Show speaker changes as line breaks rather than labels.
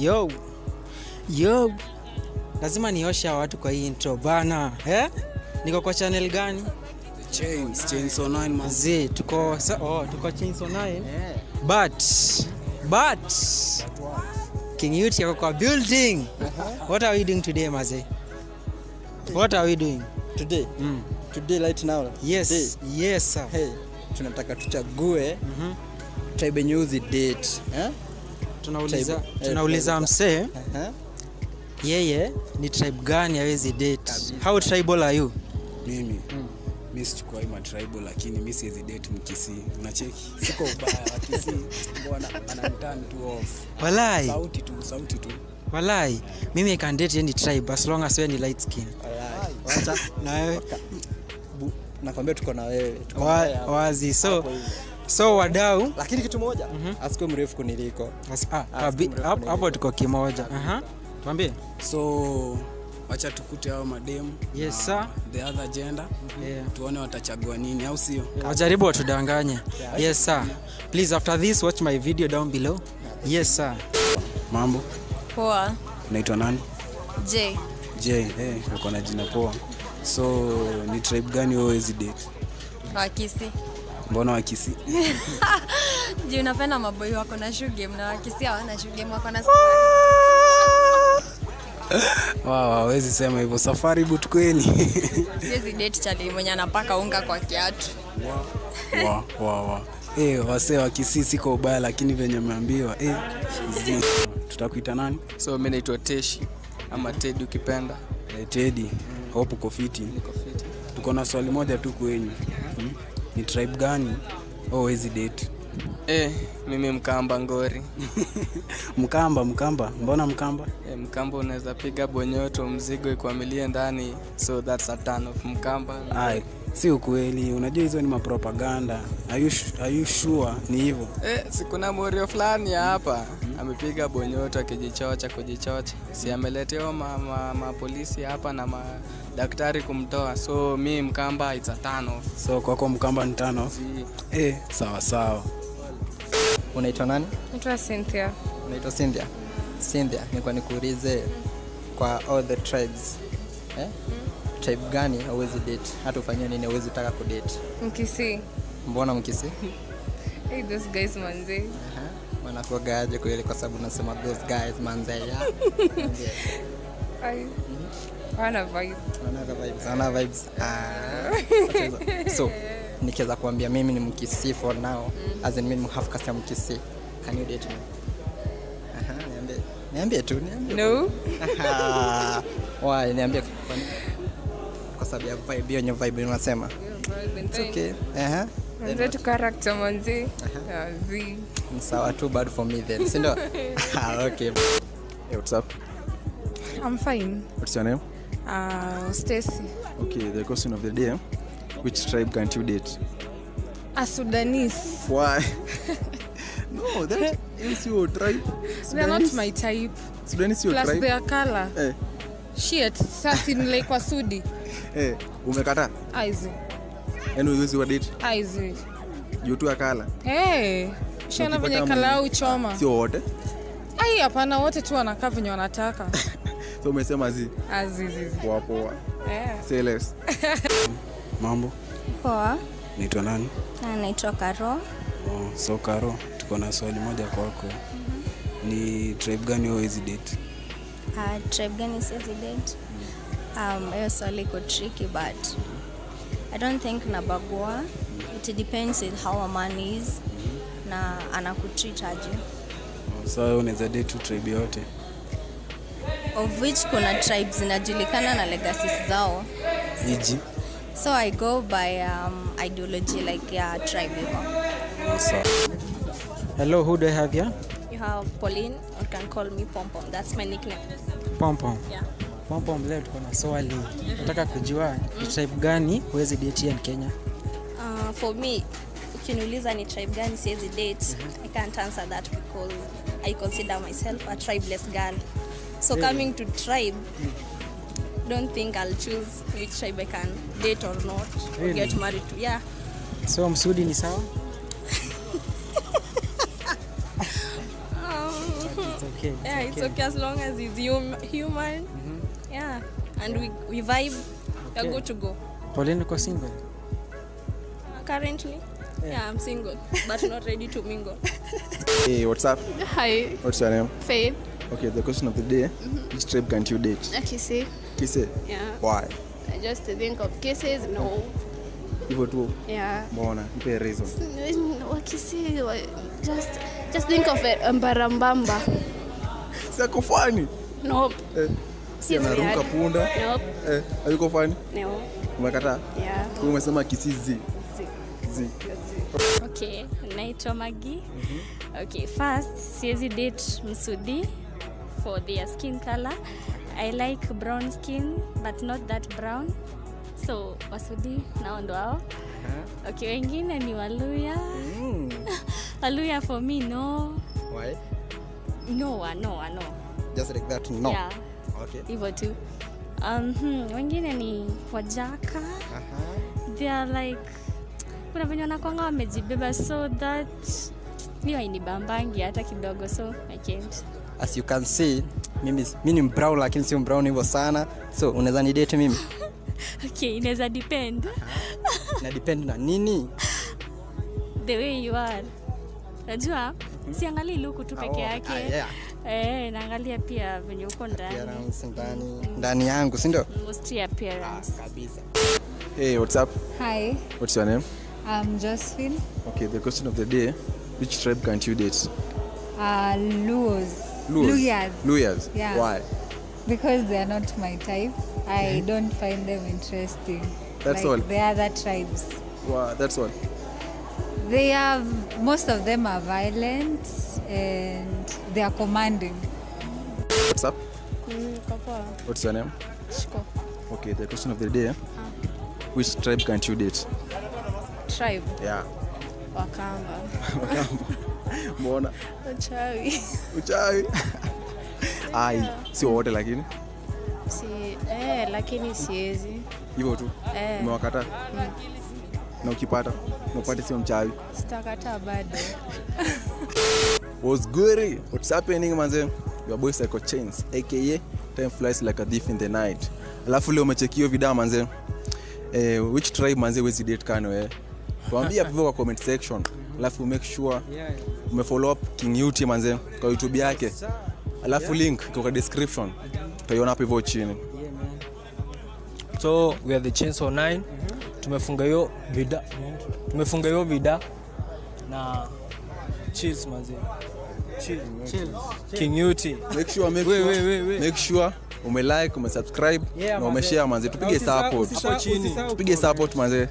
Yo. Yo. Lazima nioshe watu kwa hii intro bana. Eh? Niko kwa channel gani?
Chainsaw 9
mazee. Tuko tuko Chainsaw 9. Yeah. But King Yuti yako kwa building. What are we doing today mazee? What are we doing
today? Today right now.
Yes.
Today.
Yes sir.
Hey, tunataka tuchague tribe news date. Eh?
Tunauliza msee. Yeye ni tribe gani hawezi date? How tribal are you?
Mimi. Mimi sichukui ma tribal lakini mimi siwezi date Mkisii. Unacheki? Siko ubaya wa Kisii. Mbona ananiturn tu off.
Walai.
Sauti tu.
Walai. Mimi I can date any tribe as long as wewe ni light skin.
Walai. Wacha
na wewe.
Nakwambia tuko na wewe. Tuko
wazi. So wadau,
lakini kitu moja, asikuwe mrefu kuniliko.
Hapo tuko kimoja. Tuambie.
So wacha tukute hao madem.
Yes sir.
The other gender. Yeah. Tuone watachagua nini au sio?
Wajaribu watudanganye. Yes sir. Please after this watch my video down below. Yes sir.
Mambo?
Poa.
Unaitwa nani?
J.
J, uko na jina poa. So ni tribe gani wewe hizi date?
Wakisii.
Mbona Wakisii?
Juu unapenda maboi wako na shoe game na Wakisii hawana shoe game, wako na
Wao hawezi sema hivyo, safari boot kweli.
Siwezi date chali mwenye anapaka unga kwa kiatu.
Wa. Wasee wa Kisii siko ubaya lakini venye umeambiwa tutakuita nani?
So mimi naitwa Teshi ama Teddy ukipenda.
Teddy, hope uko fiti.
Niko fiti.
Tuko na swali moja tu kwenyu. Ni tribe gani huwezi date?
Mimi Mkamba ngori.
Mkamba, mbona Mkamba?
Mkamba unaweza piga bonyoto mzigo ikuamilie ndani, so that's a turn of Mkamba.
Ai, si ukweli, unajua hizo ni mapropaganda. Are you sure ni hivyo?
Sikuna morio fulani hapa amepiga bonyoto akijichocha kujichocha. Si ameletewa ma polisi hapa na madaktari kumtoa. So mi Mkamba it's a turn off.
So kwako Mkamba ni turn off? Sawa.
Unaitwa nani?
Naitwa Cynthia.
Unaitwa Cynthia? Cynthia, nilikuwa nikuulize kwa all the tribes. Tribe gani huwezi date? Hata ufanyie nini huwezi taka kudate?
Mkisii.
Mbona Mkisii?
Hey, those guys manze.
Wanakuwa aje kweli kwa sababu nasema those guys manze ya.
Ai. Wana vibes.
Wana vibes. So nikiweza kuambia mimi ni Mkisii for now, as in mimi half caste ya Mkisii. Can you date me? Niambie.
No.
Why niambie kwa sababu ya vibe hiyo, vibe unasema. It's okay.
Manze tu character manze. Zi.
Sawa, too bad for me then. Si ndio? Okay.
Hey, what's up?
I'm fine.
What's your name?
Stacy.
Okay, the question of the day. Which tribe can't you date?
A Sudanese.
Why? No, that is your tribe.
They're not my type.
Sudanese your
plus
tribe.
Plus their color. Shit, sasa ni like Wasudi.
Umekata?
Aizi.
Yaani huwezi wa date?
Aizi.
Juu tu ya color.
Shana venye color au choma.
Sio wote?
Ai, hapana, wote tu wanakaa venye wanataka.
So umesema zi?
Azi.
Poa. Say less.
Mambo?
Poa.
Naitwa nani?
Naitwa Karo.
So Karo, tuko na swali moja kwako. Ni tribe gani huwezi date?
Tribe gani siwezi date? Hiyo swali iko tricky but I don't think nabagua. It depends on how a man is na anakutreat aje.
So unaweza date tribe yote?
Of which kuna tribes zinajulikana na legacies zao.
Iji.
So I go by ideology like tribe.
So.
Hello, who do I have here?
You have Pauline, or can call me Pom Pom. That's my nickname.
Pom Pom.
Yeah.
Pom Pom, leo tuko na swali. Nataka kujua ni tribe gani huwezi date in Kenya?
For me, ukiniuliza ni tribe gani siwezi date, I can't answer that because I consider myself a tribeless girl. So
really?
Coming to tribe, don't think I'll choose which tribe I can date or not,
really?
Or get married to. Yeah.
So Msudi ni sawa? It's okay. okay.
Yeah, it's okay as long as he's human. Yeah, and we vibe. Okay. We're good to go.
Pauline, uko single?
Currently, yeah, I'm single, but not ready to mingle.
Hey, what's up?
Hi.
What's your name?
Faith.
Okay, the question of the day, which tribe can't you date?
Kisii.
Kisii?
Yeah.
Why?
I just think of cases, no.
Hivyo tu?
Yeah.
Mbona? Nipe reason.
Kisii, just think of it, mbarambamba.
Si ako funny?
Nope.
Si anaruka punda?
Nope.
Hayuko funny?
No.
Umekataa?
Yeah.
Kwa umesema Kisii Z. Z.
Okay, naitwa Maggie. Okay, first, siwezi date Msudi for their skin color. I like brown skin, but not that brown. So, Wasudi nao ndo hao. Okay, wengine ni Waluya. Waluya for me, no.
Why?
No.
Just like that, no.
Yeah.
Okay.
Hivyo tu. Wengine ni Wajaka. They are like, kuna venye wanakuanga wamejibeba, so that hiyo hainibambangi hata kidogo, so I can't.
As you can see, mimi ni brown lakini sio brown hivyo sana. So unaweza ni date mimi?
Okay, inaweza depend.
Na depend na nini?
The way you are. Unajua, siangalii look tu peke yake.
Yeah.
Naangalia pia venye uko ndani.
Appearance ndani yangu, si ndio?
Mostly appearance.
Kabisa.
Hey, what's up?
Hi.
What's your name?
I'm Josephine.
Okay, the question of the day, which tribe can't you date?
Luos. Luyas.
Luyas?
Yeah.
Why?
Because they are not my type. I don't find them interesting.
That's
like
all?
The other tribes.
Wow, that's all?
They have, most of them are violent and they are commanding.
What's up? What's your name?
Shiko.
Okay, the question of the day, which tribe can't you date?
Tribe?
Yeah.
Wakamba.
Wakamba. Mbona?
Uchawi.
Uchawi? Ai, sio wote lakini?
Si, lakini siwezi.
Hivyo tu? Umewakataa? Na ukipata? Na upate sio mchawi?
Sitakataa bado.
What's good? What's happening, manze? Your boy Psycho Chains, aka Time Flies Like a Thief in the Night. Alafu leo umecheki hiyo video manze. Which tribe manze wezi date kano Tuambie hapo kwa comment section. Alafu make sure umefollow up King Yuti manze kwa YouTube yake. Alafu link iko kwa description. Utaiona hapo hivyo chini.
So we are the Chainsaw 9. Tumefunga hiyo vida. Tumefunga hiyo vida na chills manze. Chill. King Yuti.
Make sure make sure ume like, ume subscribe na ume share manze. Tupige support.
Hapo chini.
Tupige support manze.